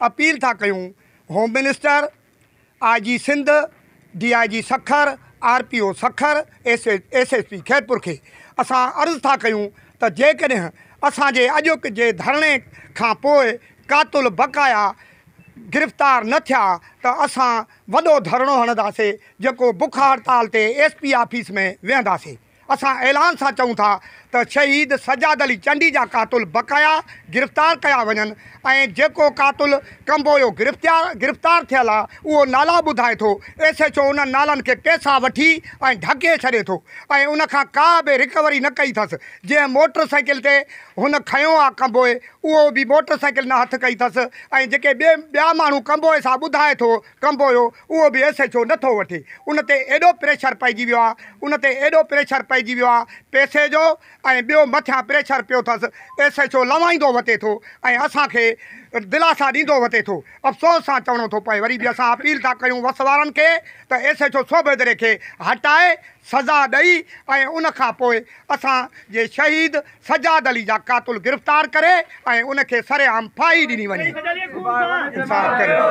Appeal ٿا ڪيون home minister, I G Sindh, D I G Sukkur, R P O Sukkur, S S P Khairpur کي اسان عرض ٿا ڪيون ته جيڪڏهن اسان جي اڄوڪي جي ڌرڻي کان پوء قاتل بقايا گرفتار نه ٿيا ته اسان وڏو ڌرڻو هڻنداسي جيڪو بک هڙتال تي ايس پي آفيس ۾ ويهنداسي. اسان اعلان سان چئون ٿا ته شهيد سجاد علي چنڊي جا قاتل بقايا گرفتار ڪيا وڃن ۽ جيڪو قاتل ڪمبويو گرفتار ٿيل آ اهو نالا ٻڌائي ٿو، ايس ايڇ او انهن نالن کي پئسا وٺي ۽ ڍڪي ڇڏي ٿو ۽ ان کان ڪا به رڪوري نه ڪئي ٿس، جنهن موٽر سائيڪل تي هن کنيو آ ڪمبوئي اهو به موٽر سائيڪل نه هٿ ڪئي ٿس ۽ جيڪي ٻيا ماڻهو ڪمبوئي سان ٻڌائي ٿو ڪمبويو اهو به ايس ايڇ او نٿو وٺي ان تي ايڏو پريشر پئجي ويو آ ان تي ايڏو پريشر پئجي ويو آ پئسي جو ۽ ٻيو مٿيان پريشر پيو ٿس ايس ايڇ او لوائيندو وتي ٿو ۽ اسان کي دلاسا ڏيندو وتي ٿو افسوس سان چوڻو ٿو پئي وري به اسان اپيل ٿا ڪيون وس وارن کي ته ايس ايڇ او صوڀيدري کي هٽائي سزا ڏئي ۽ ان کان پوء اسان جي شهيد سجاد علي جا قاتل گرفتار ڪري ۽ ان کي سرعام ڦاهي ڏني وڃي. انصاف ڪريو.